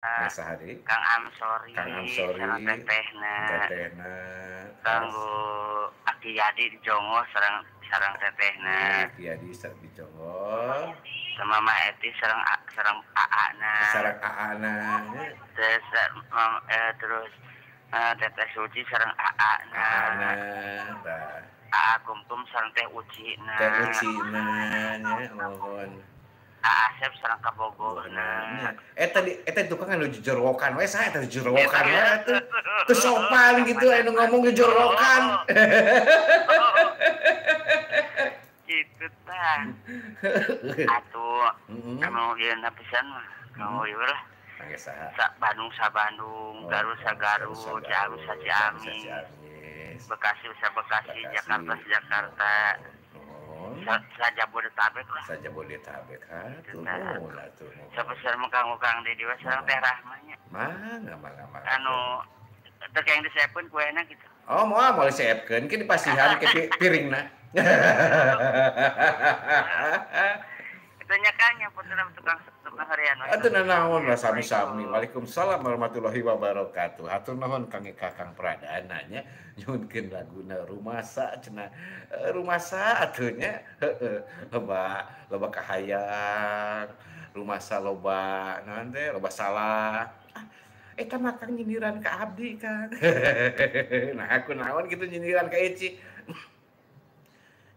Saha deui? Kang Amsori, Kang Amsori, sareng tetehna. Tetehna. Kanggo Aki Yadi di Jongo sareng sareng tetehna. Aki Yadi sareng di Jongo. Sama Mama Eti sareng sareng AA-na. Sareng AA-na. Terus terus Teteh Suci sareng AA-na. AA-na. Tah. AA Kumkum sareng Teh Uci-na. Teh Uci-na nya mohon. Asep sareng kabogohna. Eta di eta tukang anu jujurwokan we saha eta jujurwokan we atuh. Teu sopan gitu anu ngomong jujurwokan. Kitu tah. Atuh anu ieu pisan mah. Kanggo ieu lah. Mangga saha? Sa Bandung sa Bandung, Garut sa Garut, Ciamis sa Ciamis. Bekasi sa Bekasi, Jakarta sa Jakarta. Sa Jabodetabek lah. Sa Jabodetabek atuh nuhun atuh. Sapesar mah kanggo Kang Dedi we sareng Teh Rahma nya. Mangga mangga mangga. Anu teu kenging diseepkeun kuena kitu. Oh moal moal diseepkeun ke dipasihan ke piringna. Kitu nya Kang nya punten tukang tukang harian we. Atuh nanaon lah sami-sami. Waalaikumsalam warahmatullahi wabarakatuh. Hatur nuhun Kang Eka Kang Pradana nya nyuhunkeun laguna Rumasa cenah. Rumasa atuh nya heueuh loba loba kahayang, rumasa loba naon teh loba salah. Ah eta mah Kang nyindiran ka abdi Kang. Nah kunaon kitu nyindiran ka Eci.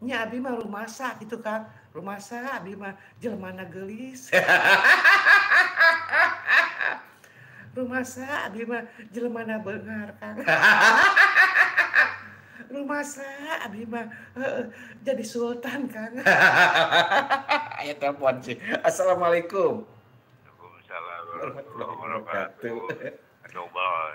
Nya abi mah rumasa kitu Kang. Rumasa abi mah jelmana geulis. Rumasa abi mah jelmana beunghar Kang. Rumasa abi mah heueuh jadi sultan Kang. Aya telepon sih. Assalamualaikum. Waalaikumsalam warahmatullahi wabarakatuh. Dobel.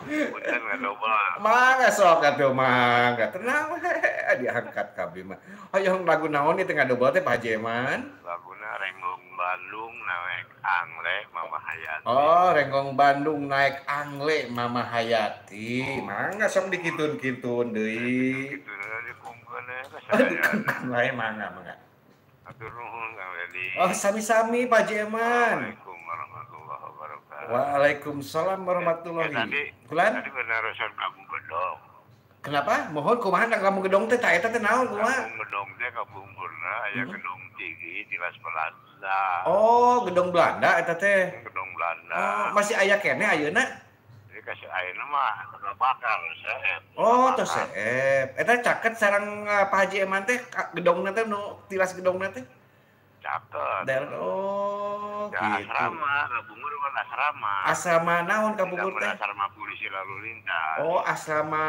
Punten ngadobel. Mangga sok atuh mangga. Tenang we diangkat ka abdi mah. Hoyong lagu naon ieu teh ngadobel teh Pak Haji Eman? Laguna Renggong Bandung naik Angle Mama Hayati. Oh, Renggong Bandung naik Angle Mama Hayati. Mangga sok dikitun-kitun deui. Kitun dikungkeun we ka Oh, sadayana. dikungkeun wae mangga mangga. Hatur nuhun Kang Dedi. Oh, sami-sami Pak Haji Eman. Assalamualaikum warahmatullahi wabarakatuh. Waalaikumsalam warahmatullahi. Tadi Kulan? tadi benarosan Kampung Gedong. Kenapa? Mohon kumaha na Kampung Gedong teh tah eta teh naon kumaha? Kampung Gedong teh kapungkurna aya gedong tinggi tilas Belanda. Oh, gedong Belanda eta teh. Gedong Belanda. Oh, masih aya keneh ayeuna? Jadi kasih ayeuna mah bakal seep. Oh, tos seep. Eta caket sareng Pak Haji Eman teh gedongna teh nu tilas gedongna teh? Caket. Daerah oh, Ya, gitu. Asrama, kapungkur kan asrama. Asrama naon kapungkur teh? Asrama polisi lalu lintas. Oh, asrama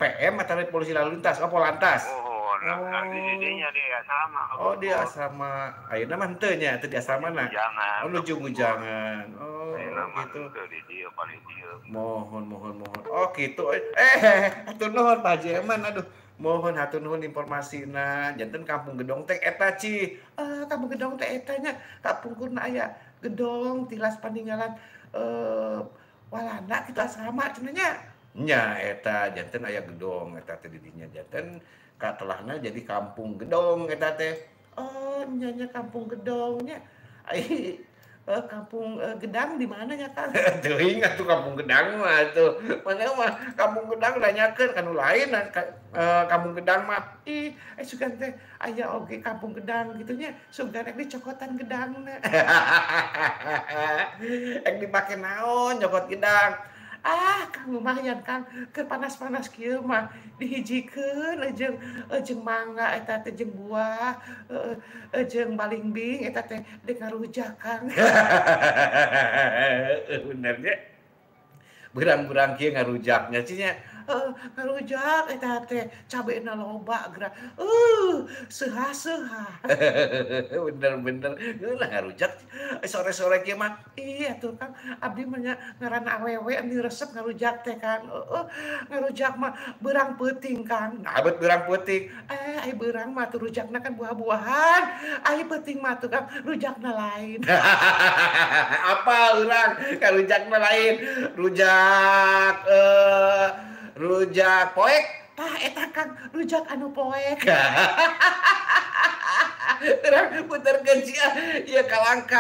PM atau polisi lalu lintas? Oh, Polantas. Oh, nah, di dinya di asrama. Oh, di asrama. Ayeuna mah henteu nya, teu di asramana. Jangan. Oh, nuju Ngujangan. Oh, gitu. Teu di dieu paling dieu. Mohon, mohon, mohon. Oh, gitu. Hatur nuhun Pak Haji Eman, aduh. Mohon hatur nuhun informasina. Janten Kampung Gedong teh eta Ci. Kampung Gedong teh eta nya. Kapungkurna aya gedong tilas paninggalan Walanda kitu asrama cenah nya. Nya eta janten aya gedong eta teh di dinya janten katelahna jadi Kampung Gedong eta teh. Oh, nya nya Kampung Gedong nya. Ai Kampung Gedang di mana nya Kang? Teuing atuh Kampung Gedang mah atuh. Mana mah Kampung Gedang nanyakeun ka nu lain Kampung Gedang mah. Ih, sugan teh aya oge Kampung Gedang kitu nya. Sugan rek dicokotan gedangna. Rek dipake naon nyokot gedang. Ah, Kang lumayan Kang, keur panas-panas kieu mah dihijikeun jeung jeung mangga eta teh jeung buah, heeh, jeung balingbing eta teh deuk ngarujak Kang. Bener nya. Beurang-beurang kieu ngarujaknya ci nya. Heeh, ngarujak eta teh cabena loba geura. Seuha-seuha. Bener-bener geunah ngarujak sore-sore kieu mah. Ih atuh Kang, abdi mah nya ngaranna awewe anu resep ngarujak teh Kang. Heeh, ngarujak mah beurang peuting Kang. Nah, bet beurang peuting. Ai beurang mah atuh rujakna kan buah-buahan. Ai peuting mah atuh Kang rujakna lain. Apa urang karujakna lain? Rujak rujak poek. Tah eta Kang rujak anu poek. Terang puterkeun sia ieu kalangka.